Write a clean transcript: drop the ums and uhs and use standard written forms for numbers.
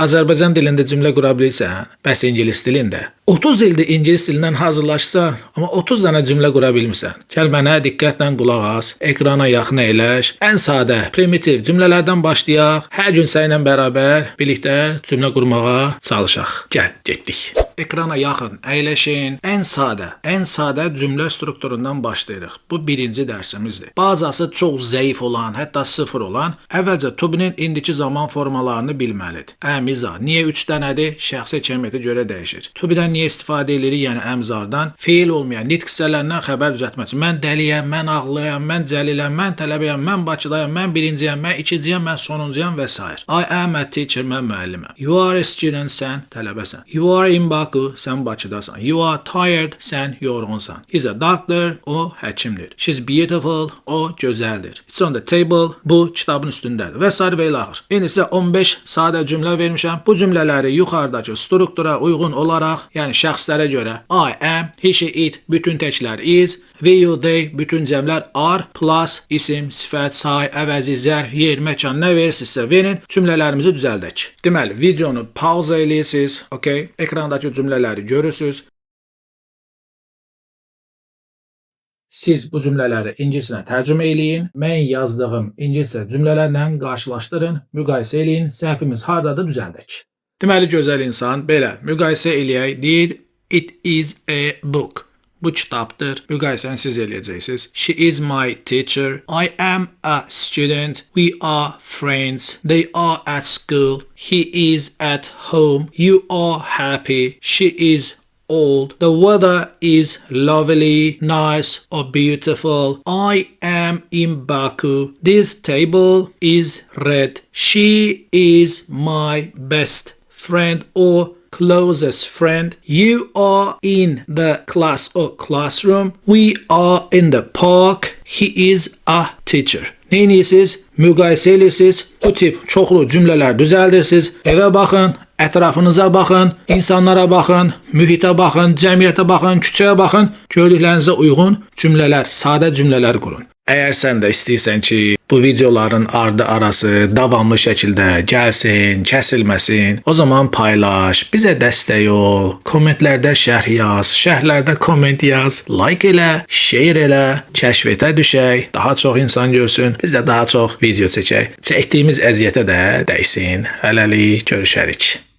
Azərbaycan dilində cümlə qura bilirsən? Bəs ingilis dilində? 30 ildir ingilis dilindən hazırlaşsan, amma 30 dənə cümlə qura bilmirsən. Gəl mənə diqqətlə qulaq as, ekrana yaxın əyləş. Ən sadə, primitiv cümlələrdən başlayaq. Hər gün səninlə bərabər birlikdə cümlə qurmağa çalışaq. Gəl, getdik. Ekrana yaxın əyləşin. Ən sadə, ən sadə cümlə strukturundan başlayırıq. Bu birinci dərsimizdir. Bazası çox zəif olan, hətta sıfır olan, əvvəlcə to be-nin indiki zaman formalarını bilməlidir. Am, is, are. Niyə 3 dənədir? Şəxsi cəmiyyətə görə dəyişir. To be-dən niyə istifadə edirik? Yəni əmzardan. Feil olmayan nitq hissələrindən xəbər düzəltmək üçün. Mən dəliyəm, mən ağlıyam, mən cəliləm, mən tələbəyəm, mən Bakıdayam, mən birinciyəm, mən ikinciyəm, mən sonuncuyam və s. I am a teacher, mən müəlliməm. You are a student, sən tələbəsən. You are in Baku, sən Bakıdasan. You are tired, sən yorğunsan. He's a doctor, o həkimdir. She's beautiful, o gözəldir. It's on the table, bu kitabın üstündədir və s. və ilaxır. İndi sizə 15 sadə cümlə vermişəm. Bu cümlələri yuxarıdakı struktura uyğun olaraq, yəni şəxslərə görə I am, he, she, it, bütün təklər is, we, you, they, bütün cəmlər are plus isim, sifət, say, əvəzi, zərf, yer, məkan nə verirsinizsə verin, cümlələrimizi düzəldək. Deməli, videonu pauza eləyirsiniz, okey? Ekrandakı cümlələri görürsüz. Siz bu cümlələri ingiliscə tərcümə eləyin. Mən yazdığım ingiliscə cümlələrlə qarşılaşdırın, müqayisə eləyin. Səhvimiz hardadır düzəldək. Deməli gözəl insan belə müqayisə eləyək. Deyir it is a book. Bu kitabdır. Müqayisəni siz eləyəcəksiniz. She is my teacher. I am a student. We are friends. They are at school. He is at home. You are happy. She is old. The weather is lovely, nice, or beautiful. I am in Baku. This table is red. She is my best friend or closest friend. You are in the class or classroom. We are in the park. He is a teacher. Neynirsiniz? Müqayisə edirsiniz. Bu tip çoxlu cümlələr düzəldirsiniz. Evə baxın, ətrafınıza baxın, insanlara baxın, mühitə baxın, cəmiyyətə baxın, küçəyə baxın. Gördüklərinizə uyğun cümlələr, sadə cümlələr qurun. Əgər sən də istəyirsən ki, bu videoların ardı arası davamlı şəkildə gəlsin, kəsilməsin, o zaman paylaş, bizə dəstək ol, kommentlərdə şərh yaz, şərhlərdə komment yaz, like elə, share elə, kəşfətə düşək, daha çox insan görsün, biz də daha çox video çəkək. Çəkdiyimiz əziyyətə də dəysin. Hələlik görüşərik.